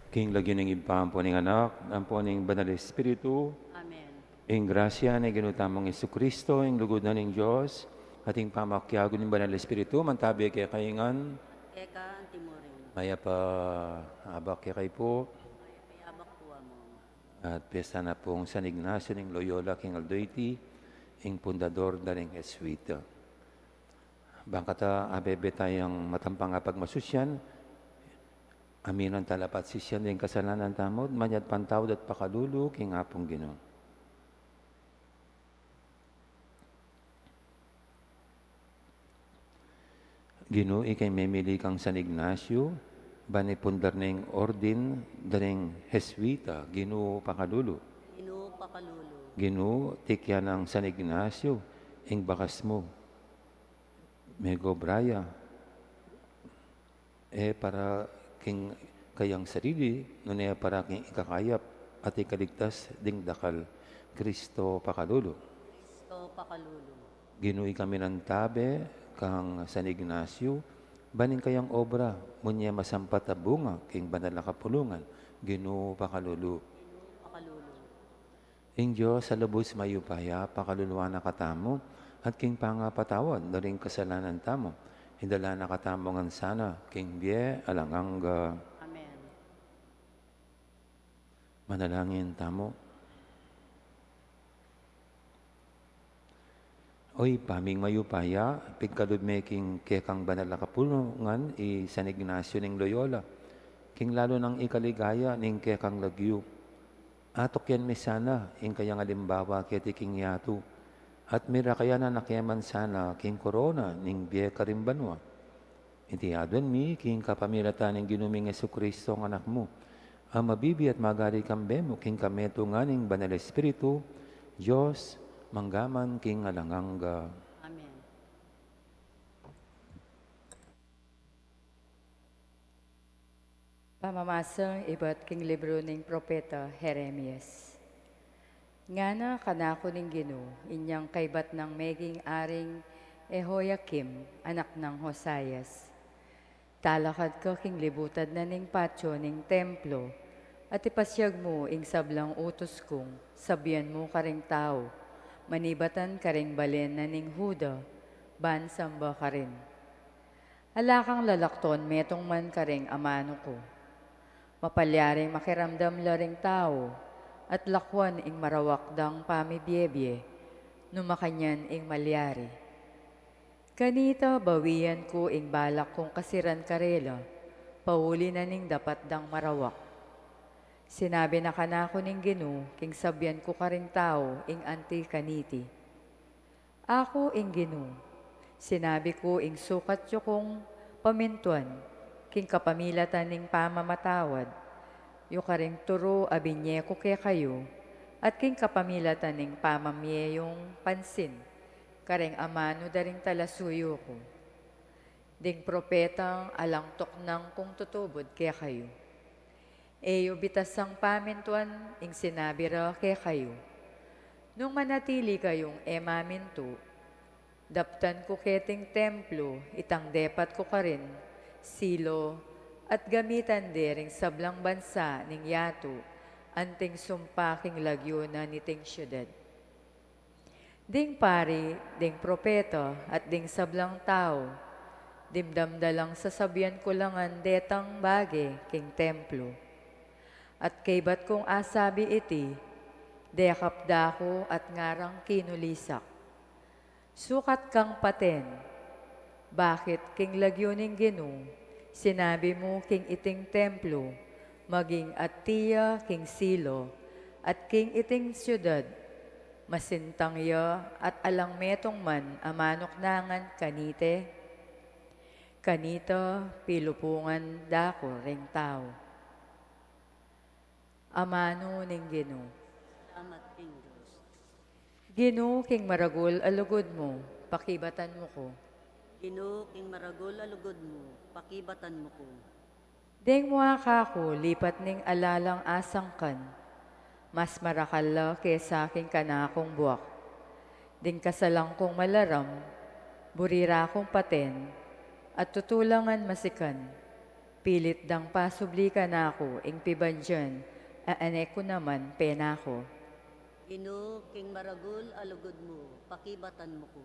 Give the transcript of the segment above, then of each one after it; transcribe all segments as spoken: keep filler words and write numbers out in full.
King lagyu ning Ibpa, ampo ning Anak, ampo ning Banal Espiritu. Amen. Ing grasya ning Ginu tamung Jesucristo, ing lugud na ning Dios, at ing pamakiabe ning Banal Espiritu, mantabe kekayu ngan. Keka antimurin. Mayap a abak kekayu pu. Mayap a abak pu, Among. At pesta na pung San Ignacio ning Loyola king aldo iti, ing pundador da ring Jesuita. Bang kata abebe tayang matampang a pagmasusyan, aminan tala pa at sisian ding kasalanan tamu, manyad pantawad at pakalulu king Apung Ginu. Ginu, ika ing memili kang San Ignacio, ban ipundar ning ordin da ring Jesuita, Ginu pakalulu. Ginu pakalulu. Ginu, tikyan nang San Ignacio, ing bakas mu. Megobra ya. E para king kayang sarili, nune para king ikakayap at ikaligtas ding dakal. Cristo pakalulu. Cristo pakalulu. Ginu, ika ing minantabe kang San Ignacio, ban ing kayang obra, munye masampat a bunga king banal a kapulungan. Ginu pakalulu. Ginu pakalulu. Ing Dios a lubus mayupaya, pakaluluan na katamu, at king pangapatawad da ring kasalanan tamu, idala na katamu ngan sana king bie alang angga. Amen. Manalangin tamu. O Ibpa ming mayupaya, pigkalub me king kekang banal a kapulungan i San Ignacio ning Loyola, king lalu nang ikaligaya ning kekang lagyu. Atukyan me sana ing kayang alimbawa keti king yatu, at mirakayan na keman sana king korona ning bie karing banua. Iti aduan mi king kapamilatan ning Ginu ming Jesucristo a Anak mu, a mabibie at magari kambe mu king kametungan ning Banal Espiritu, Dios, mangga man king alang angga. Amen. Pamamasa ibat king libru ning propeta Jeremias. Ngana kanaku ning Ginu, inyang kaybat nang meging aring Jehoiakim, anak nang Josias. Talakad ka king libutad na ning patio ning templo, at ipasiag mu ing sablang utus kung sabian mu karing tau, manibatan karing balen na ning Juda, ban samba karin. Ala kang lalakton metung man karing amanu ku. Mapalyaring makiramdam la ring tau, at lakwan ing marawak dang pamibiebie, nu makanyan ing malyari. Kanita bawian ku ing balak kung kasiran karela, pauli na ning dapat dang marawak. Sinabi na kanaku ning Ginu, king sabian ku karing tau ing anti kaniti. Aku ing Ginu, sinabi ku ing sukat yu kung pamintuan, king kapamilatan ning pamamatawad yu karing turu a binye ku kekayu, at king kapamilatan ning pamamie yung pansin karing amanu da ring talasuyu ku, ding propetang alang tuknang kung tutubud kekayu. E yu bitasang pamintuan ing sinabi ra kekayu. Nung manatili kayung e mamintu, daptan ku keting templo itang depat ku karin Silo, at gamitan de ring sablang bansa ning yatu anting sumpa king lagyu na niting siudad. Ding pari, ding propeta, at ding sablang tau, dimdam da lang sasabian ku la ngan detang bage king templo. At kaybat kung asabi iti, dekap da ku at ngarang kinulisak. Sukat kang paten, bakit king lagyu ning Ginu, sinabi mu king iting templo, maging ati ya king Silo, at king iting siudad, masintang ya at alang metung man a manuknangan kanite? Kanita, pilupungan da ku ring tau. Amanu ning Ginu. Salamat king Dios. Ginu, king maragul a lugud mu, pakibatan mu ku. Ginu, king maragul a lugud mu, pakibatan mu ku. Deng mua kaku lipat ning ala lang asangkan, mas marakal la kesa king kanakung buak. Ding kasalan kung malaram, buri ra kung paten, at tutu la ngan masikan. Pilit dang pasubli kanaku ing pibandian, a ane ku naman penako. Ginu, king maragul a lugud mu, pakibatan mu ku.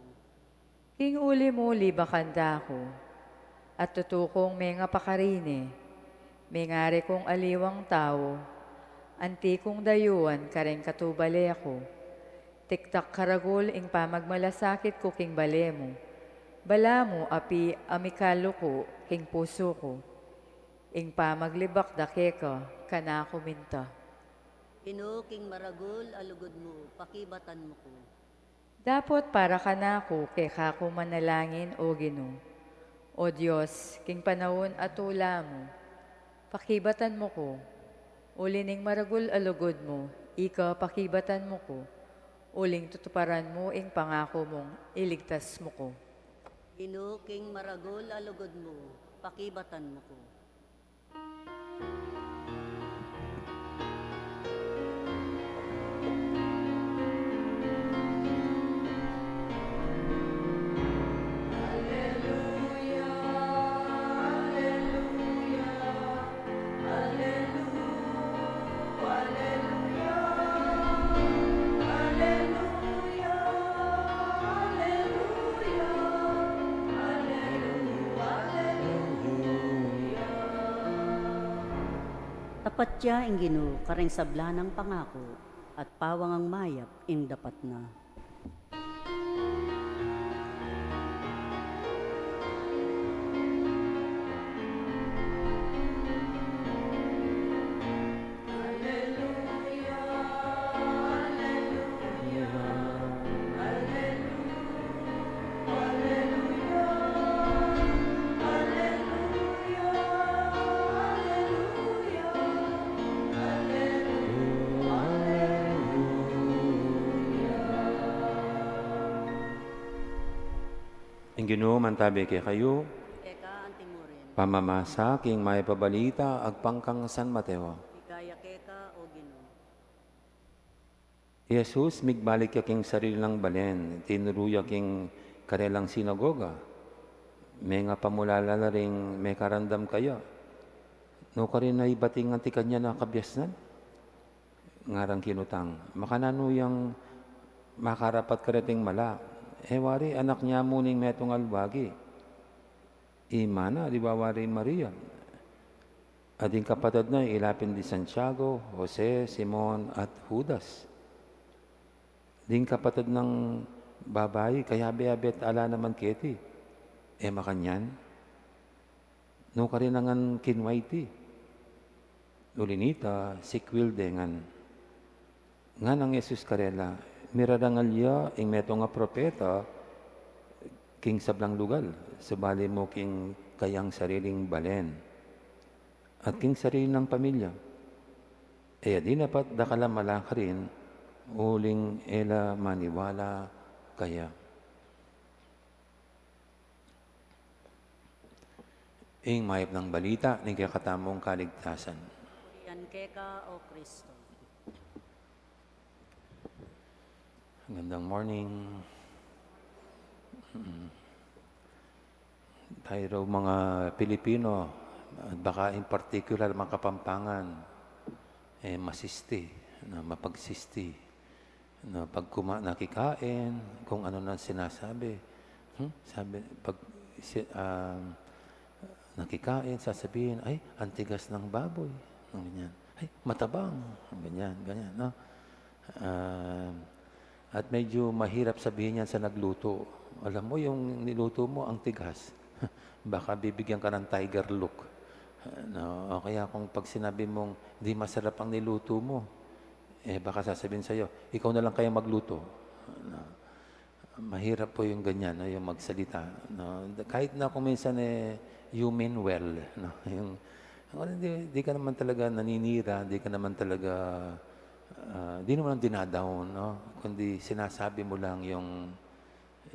King uli mu libakan da ku, at tutu kung mengapakarine, mengari kung aliwang tau, anti kung dayuan kareng katubale ku. Tiktak karagul ing pamagmalasakit ku king bale mu. Balamu api a mikaluku king pusu ku. Ing pamaglibak da keka, kanaku minta. Ginu, king maragul a lugud mu, pakibatan mu ku. Dapot para kanaku, keka ku manalangin, O Ginu. O Dios, king panaun a tula mu, pakibatan mu ku. Uli ning maragul a lugud mu, ika pakibatan mu ku. Uling tutuparan mu ing pangaku mung iligtas mu ku. Ginu, king maragul a lugud mu, pakibatan mu ku. Tapat ya ing Ginu kareng sabla nang pangaku, at pawangang mayap ing dapat na. Ing Ginu mantabi kekayu. Keka anti mu rin. Pamamasa king mayap a balita agpang kang San Mateo. Ligaya keka, O Ginu. I Jesus, migbalik ya king sarili nang balen, tinuru ya king karelang sinagoga. Mengapamulala la ring mekarandam kaya. Nukarin a ibat ing anti kanyan a kabiasnan? Ngarang kinutang, makananu yang makarapat kareting mala? E wari anak nia mu ning metung a luagi. Ima na, aliwa wari i Maria. At ding kapatad na, ila pin di Santiago, Jose, Simon, at Judas. Ding kapatad nang babai, kayabe-yabe at ala naman keti. E makanyan? Nukarin a ngan kinua iti? Uli nita, sikwil de ngan. Nganang Jesus karela, mirarangal ya ing metung a propeta king sablang lugal, sabali mu king kayang sariling balen at king sarili nang pamilya. E ya dinapat dakal a mala karin, uling e la maniwala kaya. Ing mayap nang balita ning kekatamung kaligtasan. Purian keka, O Kristo. Magandang morning. Mm. Tayo raw mga Pilipino, at baka in particular, mga Kapampangan, eh, masisti, no, mapagsisti. No, pag kuma-, nakikain, kung ano na sinasabi. Hmm? Sabi, pag si-, ah, nakikain, sasabihin, "Ay, ang tigas ng baboy." Ang ganyan. "Ay, matabang." Ang ganyan, ganyan, no? Ah, at medyo mahirap sabihin yan sa nagluto. "Alam mo, yung niluto mo, ang tigas." Baka bibigyan ka ng tiger look. No? O kaya kung pag sinabi mong, "Di masarap ang niluto mo," eh, baka sasabihin sa'yo, "Ikaw na lang kaya magluto." No? Mahirap po yung ganyan, no? Yung magsalita, no? Kahit na kung minsan, eh, you mean well, no? Yung, yung di, di ka naman talaga naninira, di ka naman talaga, ah, di naman dinadown, no? Kundi sinasabi mo lang yung,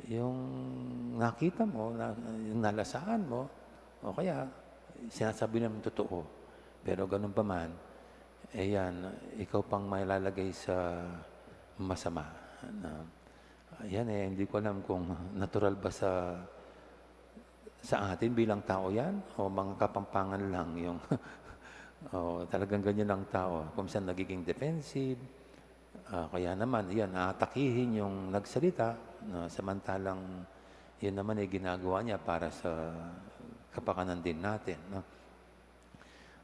yung nakita mo, na, yung nalasahan mo, o kaya sinasabi naman totoo. Pero ganun pa man, eh, yan, ikaw pang mailalagay sa masama, no? Yan eh, hindi ko alam kung natural ba sa, sa atin bilang tao yan, o mga Kapampangan lang yung, o talagang ganyan ang tao. Kung minsan nagiging defensive, ah, kaya naman, yan, aatakihin yung nagsalita, na samantalang yun naman ay ginagawa niya para sa kapakanan din natin, no?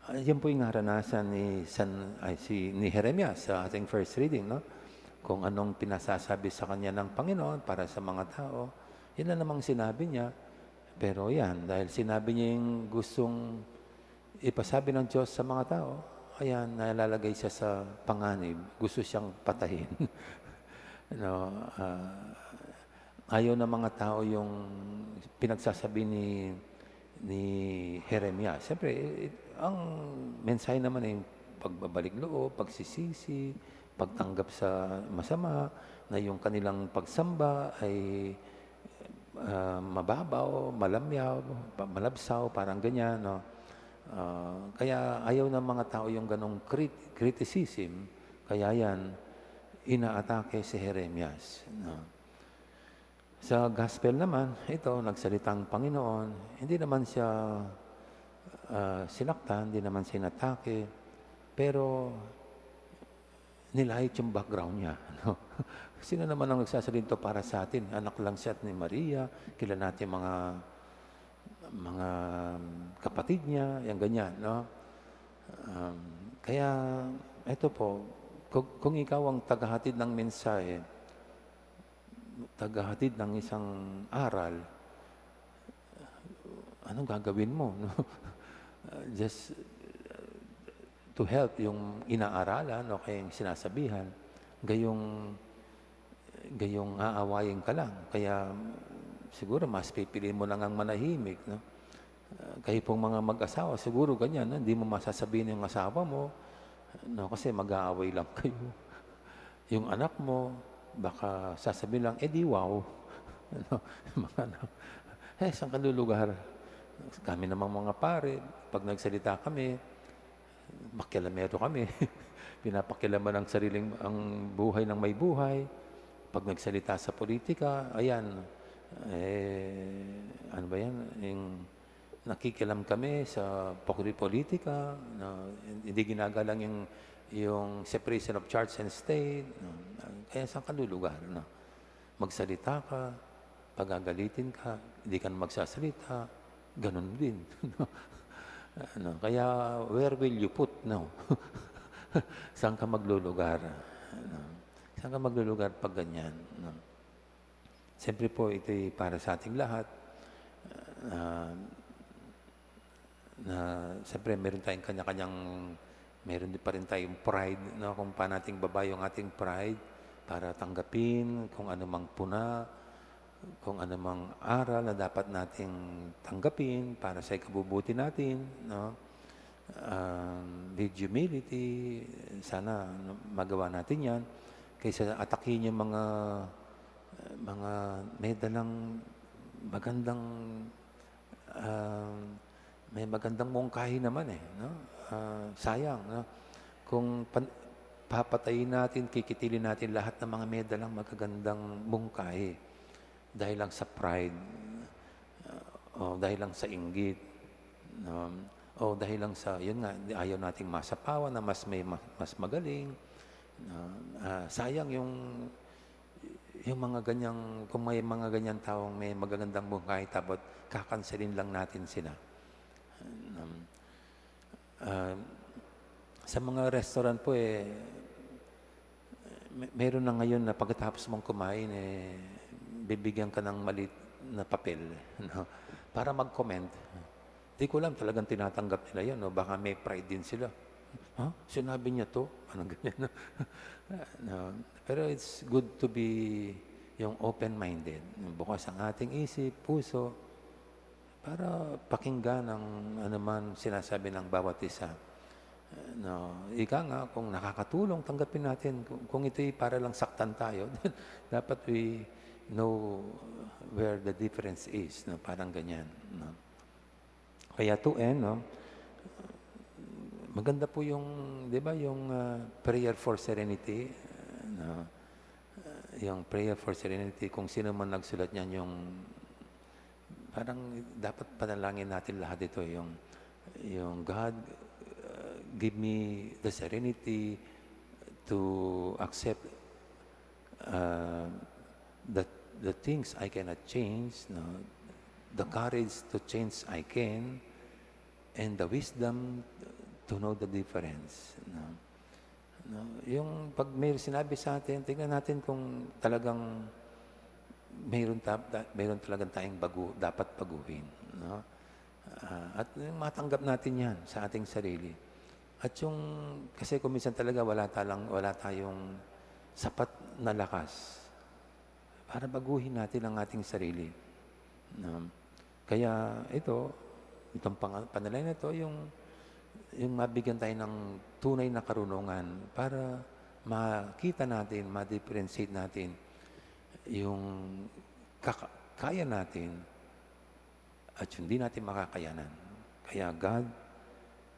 Ah, yan po yung naranasan ni San, ay, si, ni Jeremias sa ating first reading, no? Kung anong pinasasabi sa kanya ng Panginoon para sa mga tao, yun na namang sinabi niya. Pero yan, dahil sinabi niya yung gustong ipasabi ng Diyos sa mga tao, ayan, nalalagay siya sa panganib. Gusto siyang patayin. No, ah, ayaw ng mga tao yung pinagsasabi ni, ni Jeremias. Siyempre, eh, ang mensahe naman ay pagbabalik loob, pagsisisi, pagtanggap sa masama, na yung kanilang pagsamba ay, ah, mababaw, malamyaw, pa-, malabsaw, parang ganyan, no? Ah, kaya ayaw ng mga tao yung ganong crit-, criticism, kaya yan, inaatake si Jeremias, no? Sa gospel naman, ito, nagsalita ang Panginoon, hindi naman siya, ah, sinaktan, hindi naman siya inatake, pero nilayot yung background niya, no? Sino naman ang nagsasalita para sa atin? Anak lang siya ni Maria, kilala natin mga, mga kapatid niya, yung ganyan, no? Um, kaya, eto po, kung, kung ikaw ang tagahatid ng mensahe, tagahatid ng isang aral, anong gagawin mo, no? Uh, just, uh, to help yung inaaralan o kaya yung sinasabihan, gayong, gayong aawayin ka lang. Kaya siguro mas pipili mo na ngang manahimik, no? Uh, kayo pong mga mag-asawa, siguro ganyan, no? Hindi mo masasabihin yung asawa mo, no? Kasi mag-aaway lang kayo. Yung anak mo, baka sasabihin lang, "Eh, di wow." Ano, mga anak, eh, saan ka lulugar? Kami namang mga pare, pag nagsalita kami, makialamero kami. Pinapakialaman ang sariling, ang buhay ng may buhay. Pag nagsalita sa politika, ayan, eh, ano ba yan? Yung nakikialam kami sa pokri-, politika, no? Hindi ginagalang yung, yung separation of church and state, no? Kaya saan ka lulugar, no? Magsalita ka, pagagalitin ka, hindi ka na magsasalita, ganun din, no? Ano, kaya where will you put, no? Saan ka maglulugar? Ano? Saan ka maglulugar pag ganyan, no? Siyempre po, ito'y para sa ating lahat. Ah, na siyempre meron tayong kanya-kanyang, meron din pa rin tayong pride, no? Kung paano nating baba yung ating pride para tanggapin kung anumang puna, kung anumang aral na dapat nating tanggapin para sa ikabubuti natin, no? Um, with humility, sana, no, magawa natin yan kaysa atakin yung mga, mga may dalang magandang, um, may magandang mungkahi naman eh, no? Ah, sayang, no? Kung pan-, papatayin natin, kikitilin natin lahat ng mga may dalang magagandang mungkahi dahil lang sa pride, ah, o dahil lang sa inggit, no? O dahil lang sa, yun nga, ayaw nating masapawan na mas may ma-, mas magaling, no? Ah, sayang yung, yung mga ganyang, kung may mga ganyang taong may magagandang mungkahi, tapos kakanselin lang natin sila. Um, ah, sa mga restaurant po, eh, me-, meron na ngayon na pagkatapos mong kumain, eh, bibigyan ka ng maliit na papel, no? Para mag-comment. Di ko alam, talagang tinatanggap nila yun, no? Baka may pride din sila. "Ha? Sinabi niya to?" Parang ganyan, no? No? Pero it's good to be yung open-minded. Bukas ang ating isip, puso, para pakinggan ang anuman sinasabi ng bawat isa. No, ika nga, kung nakakatulong, tanggapin natin. Kung, kung ito'y para lang saktan tayo, dapat we know where the difference is, no? Parang ganyan, no? Kaya to end, no? Maganda po yung, di ba, yung, ah, prayer for serenity, no? Yung prayer for serenity, kung sino man nagsulat niyan, yung Parang dapat panalangin natin lahat ito, yung, yung, "God, uh, give me the serenity to accept, uh, the, the things I cannot change, no? The courage to change I can, and the wisdom to know the difference," no? No? Yung pag may sinabi sa atin, tingnan natin kung talagang mayroon ta-, ta-, mayroon talagang tayong bagu-, dapat baguhin, no? Ah, at yung matanggap natin yan sa ating sarili. At yung, kasi kung minsan talaga wala talang, wala tayong sapat na lakas para baguhin natin ang ating sarili, no? Kaya ito, itong pang-, panalangin na ito, yung, yung mabigyan tayo ng tunay na karunungan para makita natin, ma-differentiate natin yung kaka-, kaya natin at yung di natin makakayanan. Kaya, "God,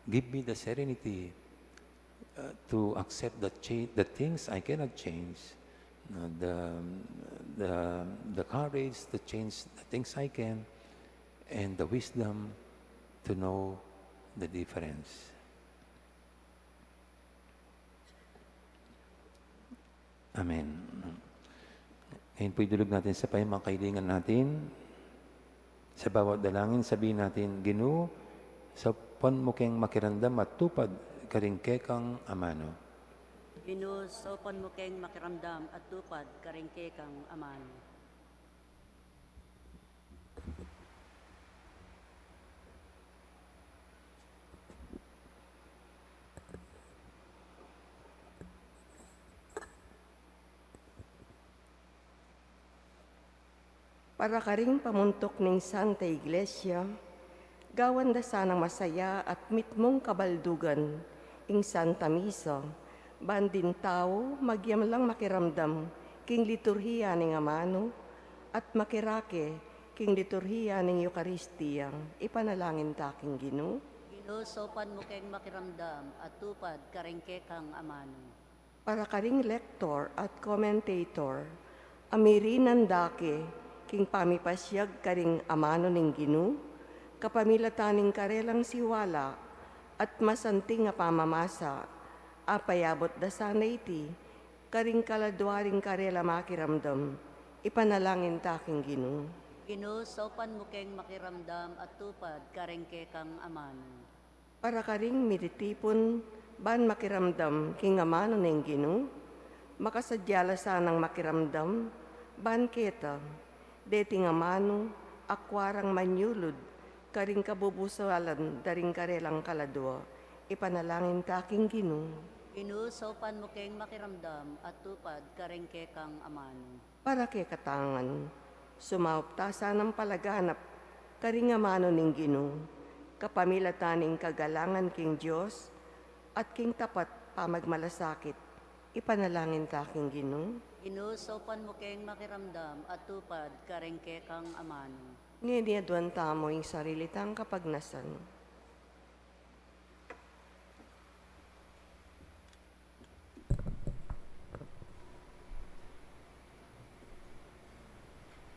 give me the serenity, uh, to accept the cha-, the things I cannot change, uh, the, the, the courage to change the things I can, and the wisdom to know the difference." Amen. Ngayon po, idulog natin sa Panginoon mga kahilingan natin. Sa bawat dalangin, sabihin natin, "Ginu, saupan mu keng makiramdam at tupad karing kekang amanu." Ginu, saupan mu keng makiramdam at tupad karing kekang amanu. Para karing pamuntuk ning Santa Iglesia, gawan da sanang masaya at mitmung kabaldugan ing Santa Misa, ban ding tau magyamlang makiramdam king liturhiya ning amanu at makirake king liturhiya ning Eukaristia. Ipanalangin ta king Ginu. Ginu, saupan mu keng makiramdam at tupad karing kekang amanu. Para karing lector at commentator, a mirinan da ke king pamipasiag karing amanu ning Ginu, kapamilatan ning karelang siwala at masanting a pamamasa, apayabut da sana iti karing kaladua ring karela makiramdam. Ipanalangin ta king Ginu. Ginu, saupan mu keng makiramdam at tupad karing kekang amanu. Para karing mititipun ban makiramdam king amanu ning Ginu, makasadya la sanang makiramdam ban keta, deting amanu akua rang manyulud karing kabubusalan da ring karelang kaladua. Ipanalangin ta king Ginu. Ginu, saupan mu keng makiramdam at tupad karing kekang amanu. Para kekatang ngan, sumaup ta sanang palaganap karing amanu ning Ginu, kapamilatan ning kagalangan king Dios at king tapat pamagmalasakit. Ipanalangin ta king Ginu. Ginu, saupan mu keng makiramdam at tupad karing kekang amanu. Ngeni aduan tamu ing sarili tang kapagnasan.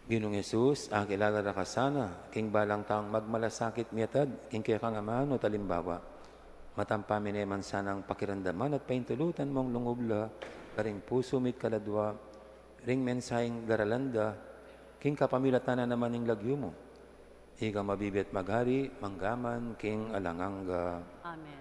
Ginung Jesus, akilala da ka sana king balang taung magmalasakit miatad king kekang amanu at alimbawa. Matampa mi ne man sanang pakiramdaman at paintulutan mung lungub la karing pusu mi't kaladua ring mensaheng daralan da king kapamilatan na naman ning lagyu mu. Ika mabibie at magari, mangga man king alang angga. Amen.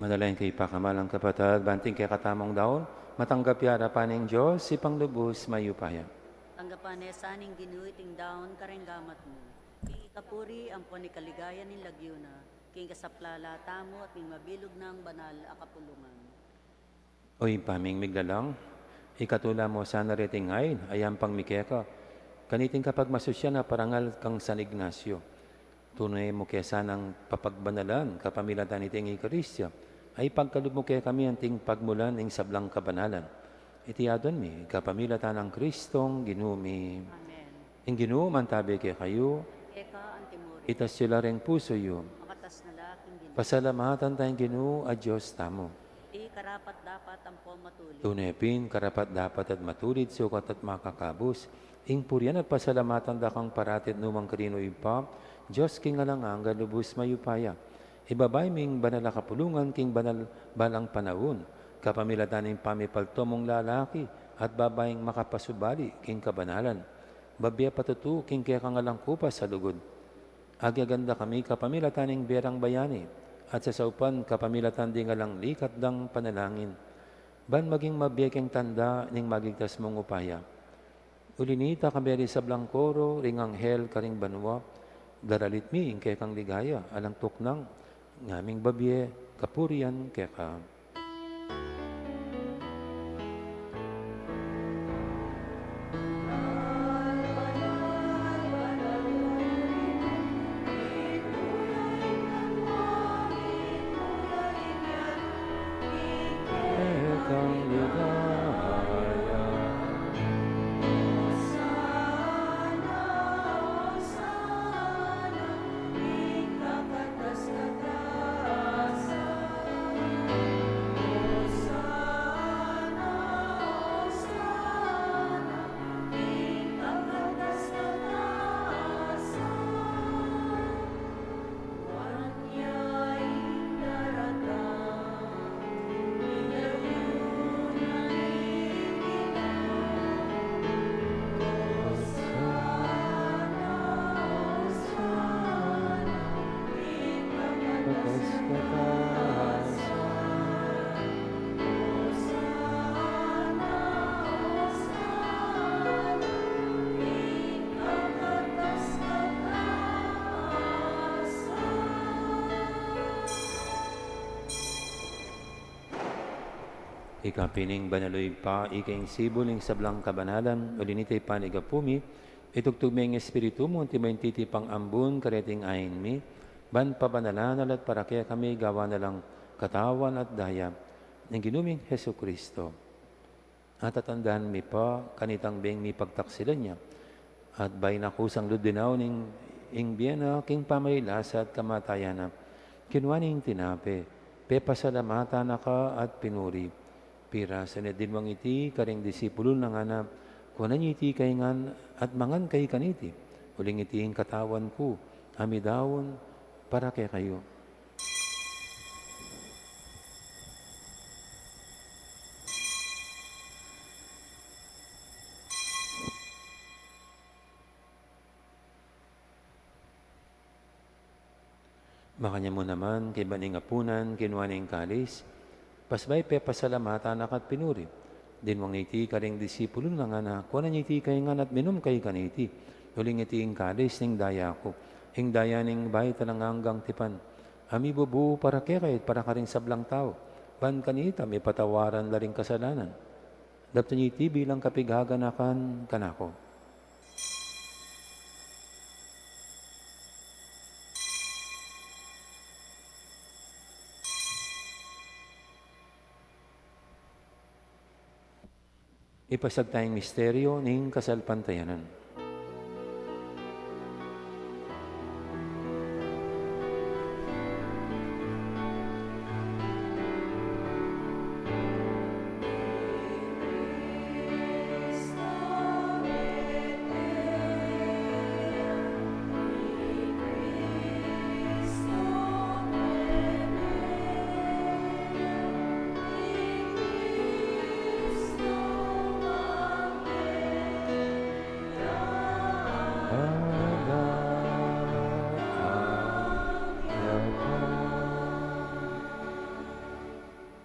Manalangin kayu, pakamalan kung kapatad, ban iting kekatamung daun matanggap ya arapan ning Dios, Ibpang lubus mayupaya. Tanggapan na sa ning Ginu iting daun kareng gamat mu. King ikapuri ampon ikaligaya ning lagyu na, king kasaplalan tamu at ning mabilug nang banal a kapulungan. O Ibpa ming miglalang, ikatula mu sana reting ain a yampang mi keka, kaniting kapagmasusyan a parangal kang San Ignacio. Tune mu ke sanang papagbanalan kapamilatan niting Eukaristia, a ipagkalub mu kekami anting pagmulan ning sablang kabanalan. Iti adwan mi kapamilatan nang Kristong Ginu mi. Amen. Ing Ginu mantabi kekayu. Keka antimurin. Itas yu la ring pusu yu. Makatas na la king Ginu. Pasalamatan taya ing Ginu a Dios tamu. Iti karapat-dapat ampon matulid. Tune pin, karapat-dapat at matulid, sukat at makakabus, ing purian at pasalamatan da kang parati at nukarin man, Ibpa, Dios king alang angga, lubus mayupaya. Ibabay ming banal a kapulungan king banal balang panaun, kapamilatan ning pamipalto mung lalaki at babaing makapasubali king kabanalan. Babie patutu king kekang alang kupas a lugud. Agyaganda kami kapamilatan ning bie rang bayani, at sasaupan kapamilatan ding alang likat dang panalangin, ban maging mabie keng tanda ning magligtas mung upaya. Uli nita, kayabe ring sablang koro ring anghel karing banua, daralit mi ing kekang ligaya alang tuknang ngaming babie kapurian keka. Ika pin ing banal, o Ibpa, ika ing sibul ning sablang kabanalan, uli nita ipanyawad mu, itugtug me ing Espiritu mu, anti mo ing titipang ambun kareting ain mi, ban pabanalan na la at para kekami gawan na lang katawan at daya ning Ginu ming Jesucristo. At tatandanan mi pa, kanitang beng mipagtaksilan ya, at bayu na kusang lub dinaun ing, ing bie na king pamailasa at kamatayan na, kinua ne ing tinape, pepasalamatan na ka at pinuri, pirasan ne at dinwang iti karing disipulun na, ngana, kuanan ye iti kayu ngan at mangan kayu kaniti, uling iti ing katawan ku a midaun para kekayu. Makanyan mu naman, kaybat ning apunan, kinua ne ing kalis, pasbayu pepasalamatan na ka at pinuri, dinwang ne iti karing disipulun na, ngana, kuanan ye iti kayu ngan at minum kayu kaniti, uling iti ing kalis ning daya ku, ing daya ning bayu at alang anggang tipan, a mibubu para kekayu at para karing sablang tau, ban kanita mipatawaran la ring kasalanan. Daptan ye iti bilang kapigaganakan kanaku. Ipasiag taya ing misteryu ning kasalpantayanan.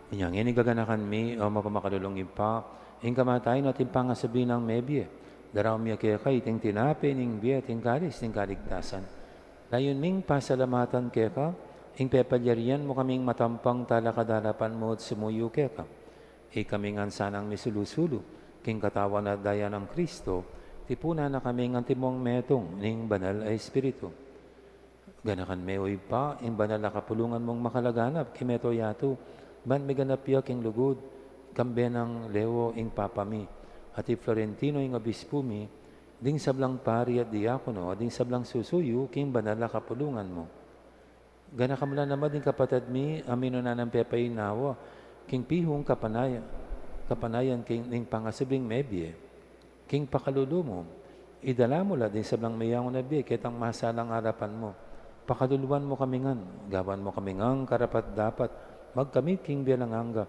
Inya ngeni gaganakan mi, o mapamakalulung Ibpa, ing kamatayan at ing pangasubli nang mebie. Daraun mi keka iting tinape ning bie at ing kalis ning kaligtasan. Layun ming pasalamatan keka ing pepalyarian mu kaming matampang talakad king arapan mu at sumuyu keka. Ikami ngan sanang misulu-sulu king katawan at daya nang Kristo, tipunan na kaming antimong metung ning Banal a Espiritu. Ganakan me, o Ibpa, ing banal a kapulungan mung makalaganap king mabilug a yatu, ban miganap ya king lugud, kambe nang Leo ing Papa mi, at i Florentino ing Obispu mi, ding sablang pari at diakono, at ding sablang susuyu king banal a kapulungan mu. Ganakan mu la naman ding kapatad mi a minuna nang pepainawa king pihung kapanay-, kapanayan king ning pangasubling mebie. King pakalulu mu, idala mu la ding sablang meyangu na bie ketang masalang arapan mu. Pakaluluan mu kami ngan, gawan mu kami ngan karapat-dapat magkamit king bie alang angga.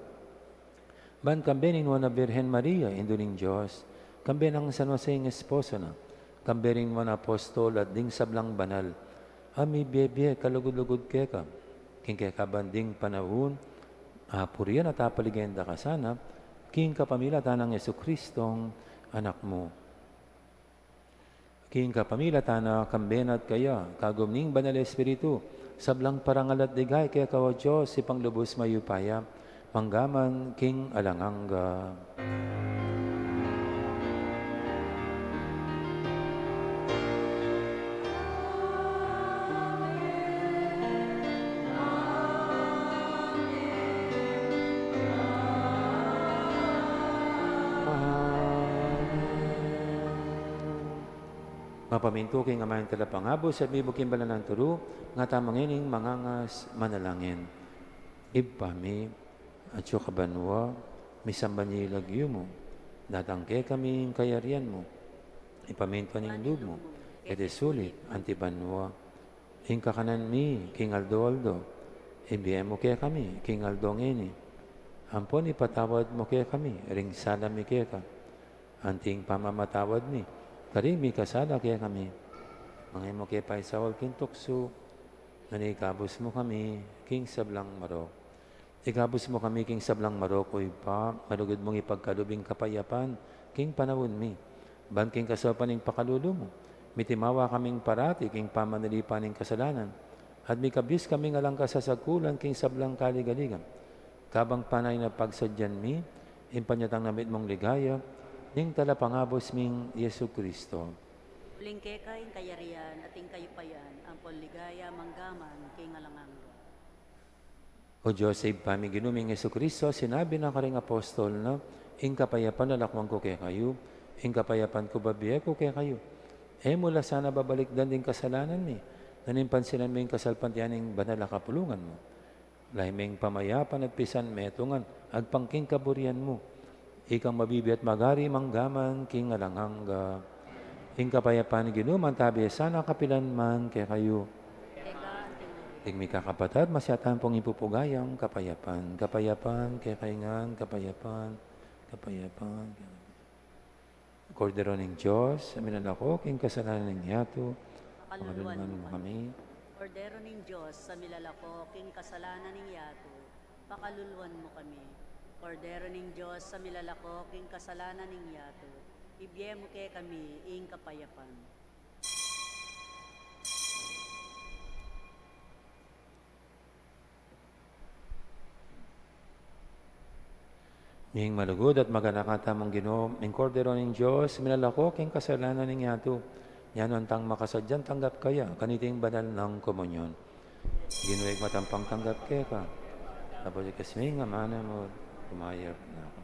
Ban kambe ning Nuan a Birhen Maria, Indu ning Dios, kambe nang San Jose ing esposo na, kambe ring nuan a apostol at ding sablang banal a mibie-bie kalugud-lugud keka, king keka ban ding panaun, apurian at apaligayan da ka sana, king kapamilatan nang Jesucristong Anak mu. King kapamilatan na, kambe na at kaya, kagum ning Banal a Espiritu, sablang parangal at ligaya keka, o Dios, Ibpang lubus mayupaya, mangga man king alang angga. Mapamintu king Ama ing Talapangabus at mibug king banal nang turu, ngatamu ngening mangangas manalangin. Ibpa mi, atsu ka banua, misamban ya ing lagyu mu, datang kekami ing kayarian mu, ipamintuan ing lub mu, keti sulip anti banua. Ing kakanan mi king aldo-aldo, ibie mu kekami king aldo ngeni. Ampon ipatawad mu kekami ring sala mi keka, anti ing pamamatawad mi karing mikasala kekami. Manga e mu ke paisaul king tuksu, nune ikabus mu kami king sablang marok. Ikabus mu kami king sablang marok, o Ibpa, malugud mung ipagkalub ing kapayapan king panaun mi. Ban king kasaupan ning pakalulu mu, mitimawa kaming parati king pamanalipan ning kasalanan, at mikabius kaming alang kasasakulan king sablang kaligaligan. Kabang panay na pagsadyan mi ing panyatang na mitmung ligaya ning Talapangabus ming Jesucristo. Uling keka ing kayarian at ing kayupayan ampon ligaya mangga man king alang angga. O Dios, Ibpa mi, Ginu ming Jesucristo, sinabi na karing apostol na, "Ing kapayapan lalakwan ku kekayu, ing kapayapan ku babie ku kekayu." E mu la sana babalikdan ding kasalanan mi, nune pansinan mu ing kasalpantayanan ning banal a kapulungan mu. Lalu meng pamayapan at pisan metungan agpang king kaburian mu. Ikang mabibie at magari mangga man king alang angga. Ing kapayapan ning Ginu mantabi sana kapilan man kekayu. Ing mikakapatad, masyatan pung ipupugay ing kapayapan. Kapayapan kekayu ngan, kapayapan, kapayapan. Kordero ning Dios, a milalako king kasalanan ning yatu, pakaluluan mu kami. Kordero ning Dios, a milalako king kasalanan ning yatu, pakaluluan mu kami. Kordero ning Dios, a milalako king kasalanan ning yatu, ibie mu kekami ing kapayapan. Ing malugud at maganaka tamung Ginu, ing Kordero ning Dios, milalako king kasalanan ning yatu, nyanuan tang makasadyang tanggap kaya kaniting banal nang komunyon. Ginu, ing matampang tanggap keka, tapos ikas ming amana mu, kumayap na ku.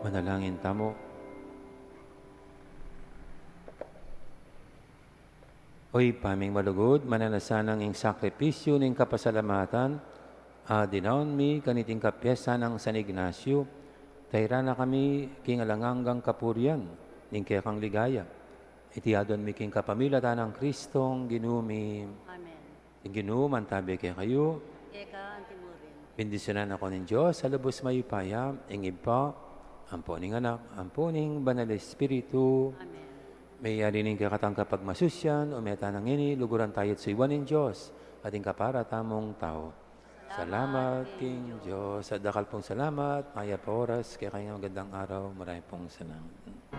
Manalangin tamu. O Ibpa ming malugud, mananu na sanang ing sakripisyu ning kapasalamatan a dinaun mi kaniting kapyesta nang San Ignacio, tairan na kami king alang anggang kapurian ning kekang ligaya. Iti adwan mi king kapamilatan nang Kristong Ginu mi. Amen. Ing Ginu mantabi kekayu. Keka anti mu rin. Bendisyunan na kayu ning Dios a lubus mayupaya, ing Ibpa, ampo ning Anak, ampo ning Banal Espiritu. Amen. Meyari ning kekatang kapagmasusyan, ume tana ngeni, luguran taya at suyuan ning Dios, at ing kapara tamung tau. Salamat king Dios, at dakal pung salamat, mayap a oras, kekayu ngan magandang araw, marami pung salamat.